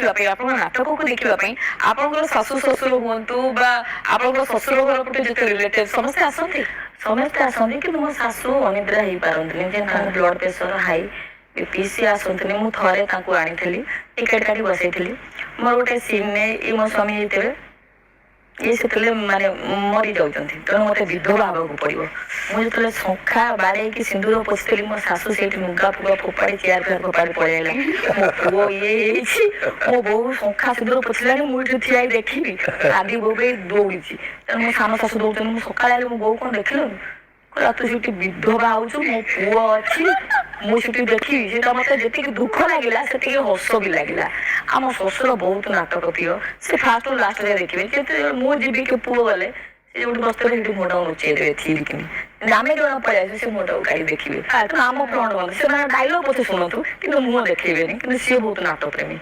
ଦେଖିବା ପାଇଁ, ଆପଣଙ୍କ ନାଟକକୁ ଦେଖିବା ପାଇଁ ଆପଣଙ୍କର ଶାଶୁ ଶ୍ୱଶୁର ହୁଅନ୍ତୁ ବା ଆପଣଙ୍କ ଶ୍ୱଶୁର ଘର ପଟେ ଯେତେ ରିଲେଟିଭ ସମସ୍ତେ ଆସନ୍ତି? ସମସ୍ତେ ଆସନ୍ତି, କିନ୍ତୁ ମୋ ଶାଶୁ ଅନିଦ୍ରା ହେଇପାରନ୍ତିନି, ଯେହେତୁ ତାଙ୍କ ବ୍ଲଡ ପ୍ରେସର ହାଇ, ବିପି। ସିଏ ଆସନ୍ତିନି। ମୁଁ ଥରେ ତାଙ୍କୁ ଆଣିଥିଲି, ଟିକେଟ କାଟି ବସେଇଥିଲି। ମୋର ଗୋଟେ ସିନ୍ରେ ଏଇ ମୋ ସ୍ୱାମୀ ହେଇଥିବେ, ଇଏ ସେତେବେଳେ ମାନେ ମରି ଯାଉଛନ୍ତି, ତେଣୁ ମତେ ବିଧବା ହେବାକୁ ପଡିବ। ମୁଁ ଯେତେବେଳେ ଶଙ୍ଖା ବାଡେଇକି ସିନ୍ଦୁର ପୋଛିଥିଲି, ମୋ ଶାଶୁ ସେଇଠି ଲୁଗା ଫୁଗା ଫୋପାଡ଼ି, ଚେୟାର ଫେୟାର ଫୋପାଡ଼ି ପଳେଇଲା। ମୋ ପୁଅ ଇଏ ହେଇଛି, ମୋ ବୋଉ ଶଙ୍ଖା ସିନ୍ଦୁର ପୋଛିଲାଣି, ମୁଁ ଏଠି ଠିଆ ହେଇ ଦେଖିବି? ଆଦି ବୋବେଇ ଦୌଡ଼ିଛି। ତେଣୁ ମୋ ସାନ ଶାଶୁ ଦୌଡୁଛନ୍ତି। ମୁଁ ସକାଳେ ଆଇଲେ, ମୋ ବୋଉ କଣ ଦେଖିଲୁନି? କହିଲା, ତୁ ସେଠି ବିଧବା ହଉଛୁ, ମୋ ପୁଅ ଅଛି, ମୁଁ ସେଠି ଦେଖିବି? ସେଇଟା ମତେ ଯେତିକି ଦୁଃଖ ଲାଗିଲା, ସେତିକି ହସ ବି ଲାଗିଲା। ଆମ ଶ୍ୱଶୁର ବହୁତ ନାଟକ ପ୍ରିୟ। ସେ ଫାଷ୍ଟ ଲାଷ୍ଟ ଯାଏ ଦେଖିବେ। କିନ୍ତୁ ମୁଁ ଯିବି କି ପୁଅ ଗଲେ, ସେ ଯୋଉଠି ବସିଥିବେ ସେଠି ମୁହଁଟାକୁ ଲୁଚେଇ ଦେବେ ଥିରିକିନି। କିନ୍ତୁ ଆମେ ଜଣ ପଳେଇ ଆସିବୁ, ସେ ମୁହଁଟାକୁ କାଢି ଦେଖିବେ। ତେଣୁ ଆମ ଫ୍ରଣ୍ଟ ବନ୍ଦ। ସେମାନେ ଡାଇଲଗ ପଛେ ଶୁଣନ୍ତୁ, କିନ୍ତୁ ମୁହଁ ଦେଖେଇବେନି। କିନ୍ତୁ ସିଏ ବହୁତ ନାଟକ ପ୍ରେମୀ।